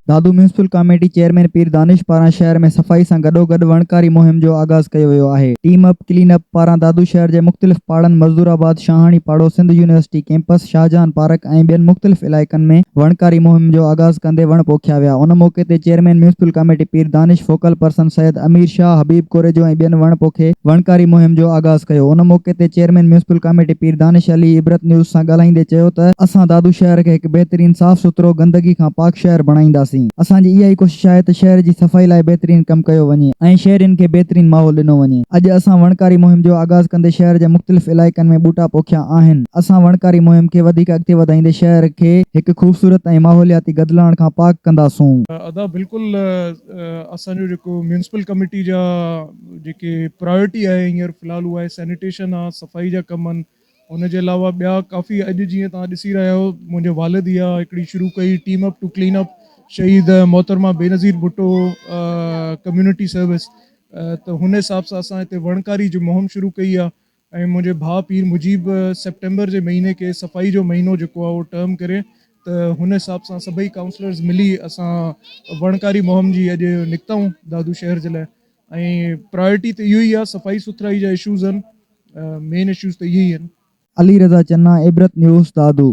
Dadu municipal committee chairman پير دانش پاران شهر ۾ صفائي سان گڏوگڏ وڻڪاري مهم جو آغاز ڪيو ويو آهي. ٽيم اپ ڪلين اپ پاران دادو شهر جي مختلف پاڙن مزدور آباد، شاهاڻي پاڙو، Sindh university campus, Shahjahan park ۽ ٻين مختلف علائقن ۾ وڻڪاري مهم جو آغاز ڪندي وڻ پوکيا ويا. ان موقعي تي chairman municipal committee Pir Danish, focal person Syed Amir Shah, Habib Korejo ۽ ٻين وڻ پوکي وڻڪاري مهم جو آغاز ڪيو. ان موقعي تي chairman municipal committee Pir Danish Ali Ibrat news سان ڳالهائيندي چيو ته اسان دادو شهر کي هڪ بهترين صاف سٿرو گندگي کان پاڪ شهر بڻائينداسين اسان جي اها ئي ڪوشش آهي ته شهر جي صفائي لاء بهترين ڪم ڪيو وڃي ۽ شهرين کي بهترين ماحول ڏنو وڃي اڄ اسان وڻڪاري مهم جو آغاز ڪندي شهر جي مختلف علائقن ۾ ٻوٽا پوکيا آهن اسان وڻڪاري مهم کي وڌيڪ اڳتي وڌائيندي شهر کي هڪ خوبصورت ۽ ماحولياتي گدلاڻ کان پاڪ ڪنداسون. ادا بلڪل اسان جو جيڪو ميونسپل ڪميٽي جا جيڪي پرايورٽي آهي هينئر في الحال اها آهي سينيٽيشن آهي صفائي جا ڪم آهن ان جي علاوه ٻيا ڪافي اڄ جيئن توهان ڏسي رهيا آهيو منهنجي والد اها هڪڙي شروع ڪئي team up to clean up شهيد محترمه بينظير ڀٽو ڪميونٽي سروس ته هن حساب سان اسان هتي وڻڪاري جي مهم شروع ڪئي آهي ۽ منهنجي ڀاء پير مجيب سيپٽمبر جي مهيني کي صفائي جو مهينو جيڪو آهي اهو ٽرم ڪري ته هن حساب سان سڀئي ڪائونسلرز ملي اسان وڻڪاري مهم جي اڄ نڪتا آهيون دادو شهر جي لاء ۽ پرايورٽي ته اهو ئي آهي صفائي سٿرائي جا اشوز آهن مين اشوز ته اهي ئي آهن. علي رضا چنا، عبرت نيوز، دادو.